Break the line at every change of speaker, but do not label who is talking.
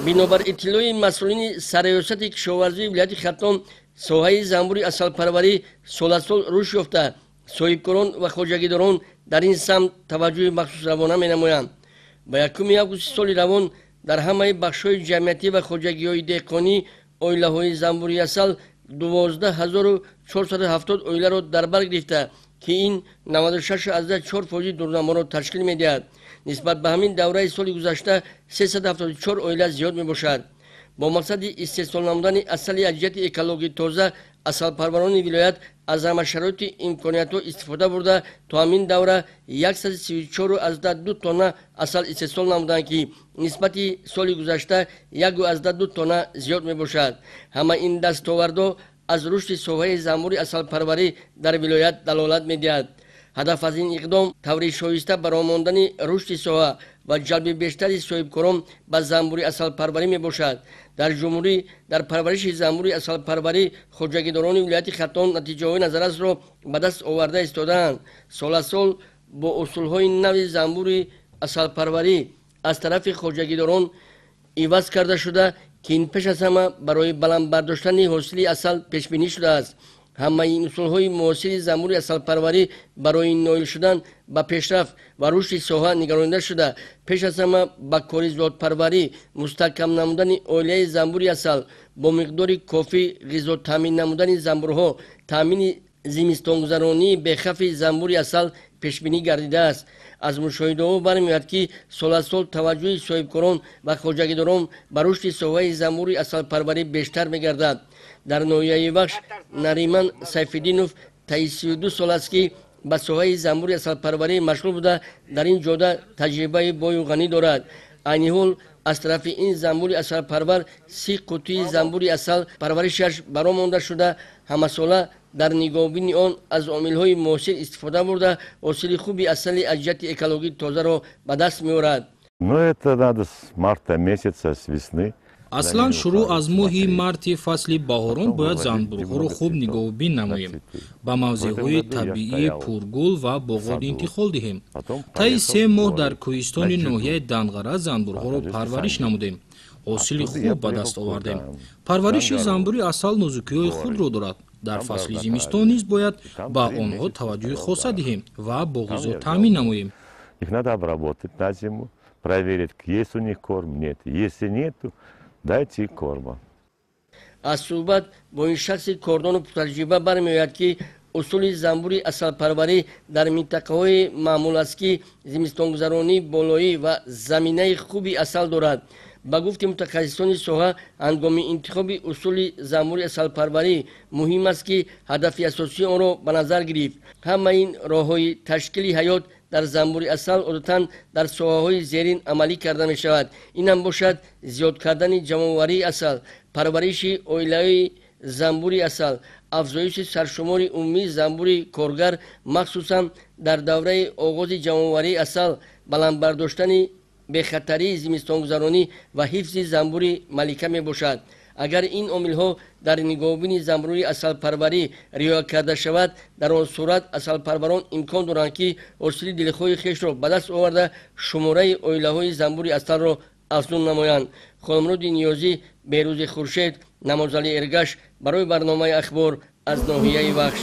Бинобар иттилои масъулини сарриёсати кишоварзии вилояти Хатлон, соҳаи занбури асалпарварӣ сол аз сол рушд ёфта, соҳибкорон ва хоҷагидорон дар ин самт таваҷҷӯҳи махсус равона менамоянд. Ба 1 августи соли равон дар ҳамаи бахшҳои ҷамъиятӣ ва хоҷагиҳои деҳқонӣ оилаҳои занбури асал 12 470 оиларо дар бар гирифта, ки ин 96,4 фоизи дурнаморо ташкил медиҳад. Нисбат ба ҳамин давраи соли гузашта 374 оила зиёд мебошад. Бо мақсади истеҳсол намудани асали аз ҷиҳати экологӣ тоза, асалпарварони вилоят аз ҳама шароити имкониятҳо истифода бурда, то ҳамин давра 134,2 тонна асал истеҳсол намуданд, ки нисбати соли гузашта 1,2 тонна зиёд мебошад. Ҳама ин дастовардҳо аз рушди соҳаи занбури асалпарварӣ дар вилоят далолат медиҳад. Ҳадаф аз ин иқдом таври шоиста баромондани рушди соҳа ва ҷалби бештари соҳибкорон ба занбури асалпарварӣ мебошад. Дар ҷумҳурӣ дар парвариши занбури асалпарварӣ хоҷагидорони вилояти Хатлон натиҷаҳои назаррасро ба даст оварда истодаанд. Сол аз сол бо усулҳои нави занбури асалпарварӣ аз тарафи хоҷагидорон иваз карда шуда, ки ин пеш аз ҳама барои баланд бардоштани ҳосили асал пешбинӣ шудааст. Ҳамаи ин усулҳои муосири занбури асалпарварӣ барои ноил шудан ба пешрафт ва рушди соҳа нигаронида шуда, пеш аз ҳама ба кори зодпарварӣ, мустаҳкам намудани оилаи занбури асал, бо миқдори кофӣ ғизо таъмин намудани занбурҳо, таъмини зимистонгузаронии бехавфи занбури асал пешбинӣ гардидааст. Аз мушоҳидаҳо бармеояд, ки сол аз сол таваҷҷӯҳи соҳибкорон ва хоҷагидорон ба рушди соҳаи занбури асалпарварӣ бештар мегардад. Дар ноҳияи Вахш Нариман Сайфиддинов таи 32 сол аст, ки ба соҳаи занбури асалпарварӣ машғул буда, дар ин ҷода таҷрибаи бою ғанӣ дорад. Айни ҳол аз тарафи ин занбури асалпарвар 30 қуттии занбури асал парваришаш баро монда шуда, ҳамасола дар нигоҳубини он аз омилҳои муосир истифода бурда, ҳосили хуби асали аз ҷиҳати экологӣ тозаро ба даст меорад.
Ну, это надо с марта месяца, с весны.
Аслан, шурӯъ аз моҳи марти фасли баҳорон бояд занбурҳоро хуб нигоҳубин намоем, ба мавзеъҳои табиии пургул ва боғот интиқол диҳем. Таи 3 моҳ дар кӯҳистони ноҳияи Данғара занбурҳоро парвариш намудем, ҳосили хуб ба даст овардем. Парвариши занбури асал нозукиҳои худро дорад. Дар фасли зимистон низ бояд ба онҳо таваҷҷӯҳи хоса диҳем ва бо ғизо таъмин намоем.
Их надо обработать на зиму, проверить, есть у них корм, нет. Если нету, дайте корма.
Аз суҳбат бо ин шахси кордону пуртаҷриба бармеояд, ки усули занбури асалпарварӣ дар минтақаҳое маъмул аст, ки зимистонгузаронии болоӣ ва заминаи хуби асал дорад. Ба гуфти мутахассисони соҳа, ҳангоми интихоби усули занбури асалпарварӣ муҳим аст, ки ҳадафи асосии онро ба назар гирифт. Ҳамаи ин роҳҳои ташкили ҳаёт дар занбури асал одатан дар соҳаҳои зерин амалӣ карда мешавад. Инам бошад: зиёд кардани ҷамъоварии асал, парвариши оилаи занбури асал, афзоиши саршумори умумии занбури коргар, махсусан дар давраи оғози ҷамъоварии асал, баланд бардоштани бехатарии зимистонгузаронӣ ва ҳифзи занбури малика мебошад. Агар ин омилҳо дар нигоҳубини занбури асалпарварӣ риоя карда шавад, дар он сурат асалпарварон имкон доранд, ки ҳосили дилхоҳи хешро ба даст оварда, шумораи оилаҳои занбури асалро афзун намоянд. Холмуроди Ниёзӣ, Берӯзи Хуршед, Намозали Эргаш барои барномаи «Ахбор» аз ноҳияи Вахш.